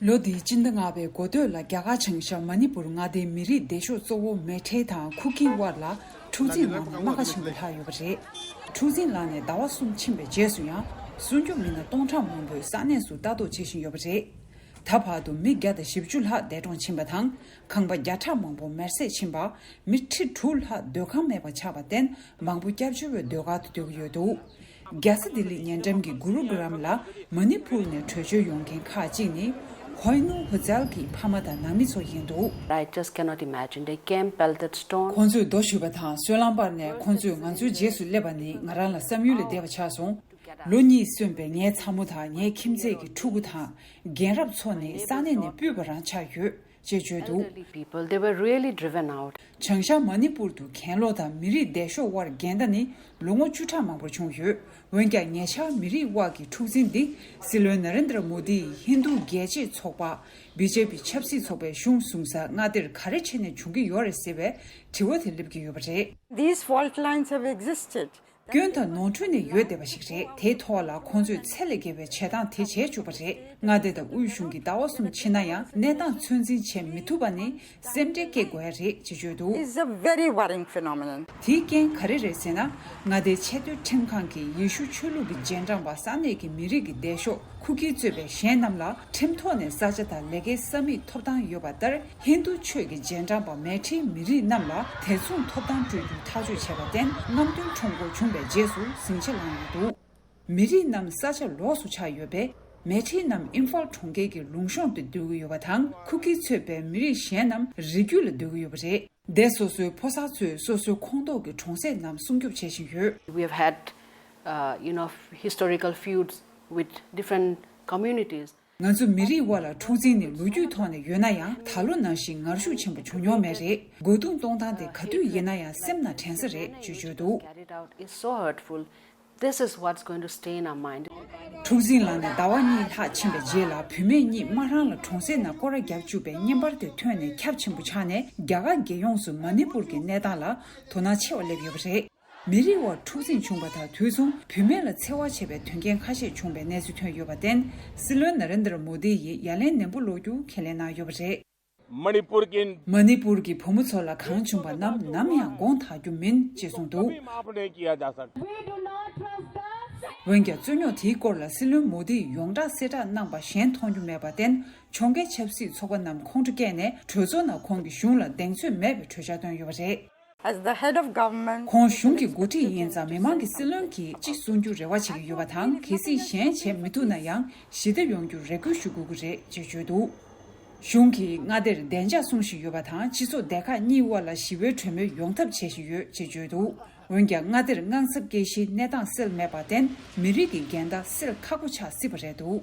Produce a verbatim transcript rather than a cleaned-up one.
ལོ་འདིའི་སྤྱི་ཟླ་ལྔ་པའི་འགོ་སྟོད་ལ་རྒྱ་གར་བྱང་ཤར་མ་ཎི་པུར་མངའ་སྡེའི་མི་རིགས་སྡེ་ཤོག་གཙོ་བོ་མེ་ཊེ་དང་ཁུ་ཀི་དབར་ལ་འཁྲུག་འཛིང་ལངས་ནས་རྨ་ཁ་ཆེན་པོ་ལྷག་ཡོད་པ་རེད། འཁྲུག་འཛིང་ལངས་ནས་ཟླ་བ་གསུམ་ཕྱིན་པའི་རྗེས་སུ་ཡང་སྲུང་སྐྱོབ་མི་སྣ་སྟོང་ཕྲག་མང་པོས་ས་གནས་སུ་ལྟ་རྟོག་བྱེད་བཞིན་ཡོད་པ་རེད། ད་བར་དུ་མི་བརྒྱ་དང་བཞི་བཅུ་ལྷག་འདས་གྲོངས་ཕྱིན་པ་དང་ཁང་པ་བརྒྱ་ཕྲག་མང་པོ་མེར་སྲེག་ཕྱིན་པ། མི་ཁྲི་དྲུག་ལྷག་སྡོད་ཁང་མེད་པར་ཆགས་པར་བརྟེན་མང་པོ་སྐྱབས་བཅོལ་བའི་སྡོད་སྒར་དུ་སྡོད་ཀྱི་ཡོད་འདུག་རྒྱལ་ས་ལྡི་ལི་ཉེ་འགྲམ་གྱི་གུ་རུ་གྷ་རམ་ལ་མ་ནི་པུར་ནས་བྲོས་བྱོལ་ཡོང་མཁན་ཁག་ཅིག་ནི་ཧོའི་ནུ་ཧུ་ཛལ་གྱི་ཕ་མ་དང་ནང་མི་ཚོ་ཡིན་འདུག I just cannot imagine. They came, pelted stone. ཁོང་ཚོས་རྡོ་གཞུས་པ་དང་སོལ་རླངས་སྤར་ནས་ཁོང་ཚོས་ང་ཚོའི་རྗེས་སུ་སླེབས་པ་ནི་ང་རང་ལ་བསམ་ཡུལ་ལས་འདས་པ་ཆགས་སོང་། ལོ་གཉིས་སོན་པའི་ངའི་ཚ་མོ་དང་ངའི་ཁྱིམ་མཚེས་ཀྱི་ཕྲུ་གུ་དང་རྒན་རབས་ཚོ་ནི་ས་གནས་ནས་ཕུད་པ་རང་ཆགས་ཡོད། ཅེས་བརྗོད་འདུག Elderly people, they were really driven out. བྱང་ཤར་མ་ནི་པུར་དུ་གྱེན་ལོག་དང་མི་རིགས་སྡེ་ཤོག་དབར་འགལ་ཟླ་ནི་ལོ་ངོ་བཅུ་ཕྲག་མང་པོར་བྱུང་ཡོད། འོན་ཀྱང་ཉེ་ཆར་མི་རིགས་དབར་གྱི་འཁྲུག་འཛིང་འདི་སྲིད་བློན་ན་རེན་དྲ་མོ་དི་ཡི་ཧིན་རྡུ་རྒྱལ་གཅེས་ཚོགས་པ་བི་ཇེ་པི་ཆབ་སྲིད་ཚོགས་པའི་གཞུང་བཟུང་སར་མངའ་སྡེར་ག་རེ་བྱས་ནས་བྱུང་གི་ཡོད་རེད་ཟེར་བའི་དྲི་བ་དེ་སླེབས་ཀྱི་ཡོད་པ་རེད། These fault lines have existed. སྐྱོན་དང་ནོར་འཁྲུལ་ནི་ཡོད་བསྡད་པ་ཞིག་རེད། དེའི་ཐོག་ལ་ཁོང་ཚོས་ཚད་ལས་བརྒལ་བའི་བྱེད་སྟངས་དེ་བྱས་བཅུག་པ་རེད། མངའ་སྡེ་དང་དབུས་གཞུང་གིས་ཟླ་བ་གསུམ་ཕྱིན་ན་ཡང་གནས་སྟངས་ཚོད་འཛིན་བྱེད་མི་ཐུབ་པ་ནི་སེམས་ཁྲལ་སྐྱེ་དགོས་ཡ་རེད་ཅེས་བརྗོད་འདུག It's a very worrying phenomenon. དེའི་རྐྱེན་ག་རེ་རེད་ཟེར་ན། མངའ་སྡེའི་ཆེས་མཐོའི་ཁྲིམས་ཁང་གིས་ཡེ་ཤུ་ཆོས་ལུགས་ཀྱི་རྗེས་འབྲང་པ་ས་གནས་ཀྱི་མི་རིགས་ཀྱི་སྡེ་ཤོག་ཁུ་ཀི་གཙོས་པའི་གཞན་རྣམས་ལ་ཁྲིམས་ཐོག་ནས་ས་ཆ་དང་ལས་ཀའི་ས་མིག་ཐོབ་ཐང་ཡོད་པ་ལྟར། ཧིན་རྡུ་ཆོས་ཀྱི་རྗེས་འབྲང་པ་མེ་ཁྲིའི་མི་རིགས་རྣམས་ལ་དེ་མཚུངས་ཐོབ་ཐང་སྤྲོད་རྒྱུའི་ཐག་གཅོད་བྱས་པར་བརྟེན། རྔམ་སྟོན་ཁྲོམ་སྐོར་བྱུང་བའི་རྗེས་སུ་ཟིང་ཆ་ལངས་ཡོད་འདུག་མི་རིགས་རྣམས་ས་ཆ་ལོགས་སུ་ཆགས་ཡོད་པས། མེ་ཁྲིའི་རྣམས་ཨིམ་ཕཱལ་གྲོང་ཁྱེར་གྱི་ལུང་གཤོང་དུ་སྡོད་ཀྱི་ཡོད་པ་དང་། ཁུ་ཀི་གཙོས་པའི་མི་རིགས་གཞན་རྣམས་རི་རྒྱུད་ལ་སྡོད་ཀྱི་ཡོད་པ་རེད། སྡེ་སོ་སོའི་ཕོ་གསར་ཚོས་སོ་སོའི་ཁོངས་གཏོགས་ཀྱི་གྲོང་གསེབ་རྣམས་སྲུང་སྐྱོབ་བྱེད་བཞིན་ཡོད། We have had, uh, you know, historical feuds with different communities. ང་ཚོ་མི་རིགས་དབར་ལ་འཁྲུག་འཛིང་ནི་ལོ་རྒྱུས་ཐོག་ནས་ཡོད་ན་ཡང་། ད་ལོ་ནང་བཞིན་ངར་ཤུགས་ཆེན་པོ་བྱུང་མྱོང་མེད་རེད། རྒོལ་རྡུང་གཏོང་སྟངས་དེ་ག་དུས་ཡིན་ན་ཡང་སེམས་ན་དྲན་ས་རེད་ཅེས་བརྗོད་འདུག Carried out is so hurtful. This is what's going to stay in our mind. འཁྲུག་འཛིང་ལངས་ནས་ཟླ་བ་གཉིས་ལྷག་ཕྱིན་པའི་རྗེས་ལ། བུད་མེད་གཉིས་དམག་རང་ལ་གྲོང་གསེབ་ནང་སྐོར་ར་རྒྱག་བཅུག་པའི་བརྙན་པར་དེ་ཐོན་ནས་ཁྱབ་ཆེན་པོ་ཆགས་ནས། རྒྱ་གར་རྒྱལ་ཡོངས་སུ་མ་ནི་པུར་གྱི་གནས་སྟངས་ལ་དོ་སྣང་ཆེ་བ་སླེབས་ཡོད་པ་རེད། མི་རིགས་དབར་འཁྲུག་འཛིང་བྱུང་བ་དང་དུས་མཚུངས་བུད་མེད་ལ་འཚེ་བ་བྱས་པའི་དོན་རྐྱེན་ཁ་ཤས་བྱུང་བའི་གནས་ཚུལ་ཐོན་ཡོད་པར་བརྟེན། སྲིད་བློན་ན་རེན་དྲ་མོ་དི་ཡིས་ཡ་ལན་ནན་པོ་སློག་རྒྱུ་ཁས་ལེན་གནང་ཡོད་པ་རེད། मणिपुर की མ་ནི་པུར་གྱི་བུ་མོ་ཚོ་ལ་གང་བྱུང་བ་རྣམས་ནམ་ཡང་དགོངས་དག་རྒྱུ་མིན་ཅེས་གསུངས་འདུག कभी माफ नहीं किया जा सकता। འོན་ཀྱང་རྩོད་རྙོག་དེའི་སྐོར་ལ་སྲིད་བློན་མོ་དིས་ཡོངས་གྲགས་གསལ་བསྒྲགས་གནང་པ་གཞན་མཐོང་རྒྱུ་མེད་པར་བརྟེན། ཕྱོགས་འགལ་ཆབ་སྲིད་ཚོགས་པ་རྣམས་ཁོང་ཁྲོ་སྐྱེས་ནས་གྲོས་ཚོགས་ནང་ཁོང་གི་གཞུང་ལ་གདེང་ཚོད་མེད་པའི་གྲོས་འཆར་བཏོན་ཡོད་པ་རེད། As the head of government, ཁོང་གཞུང་གི་འགོ་ཁྲིད་ཡིན་ཙང་། མི་མང་གིས་སྲིད་བློན་གྱིས་ཅི་གསུང་རྒྱུར་རེ་བ་བྱེད་ཀྱི་ཡོད་པ་དང་། གལ་སྲིད་གཞན་བྱེད་མི་ཐུབ་ན་ཡང་ཞི་བདེ་ཡོང་རྒྱུར་རེ་སྐུལ་ཞུ་དགོས་ཀྱི་རེད་ཅེས་བརྗོད་འདུག་གཞུང་གིས་མངའ་སྡེར་བདེ་འཇགས་སྲུང་བཞིན་ཡོད་པ་དང་། སྤྱི་ཚོགས་སྡེ་ཁག་གཉིས་དབར་ལ་ཞི་བའི་གྲོས་མོལ་ཡོང་ཐབས་བྱེད་བཞིན་ཡོད་ཅེས་བརྗོད་འདུག་འོན་ཀྱང་། མངའ་སྡེར་དངངས་འཚབ་སྐྱེ་གཞིའི་གནས་སྟངས་སེལ་མེད་པར་བརྟེན། མི་རིགས་ཀྱི་འགལ་ཟླ་སེལ་ཁག་པོ་ཆགས་སྲིད་པ་རེད་འདུག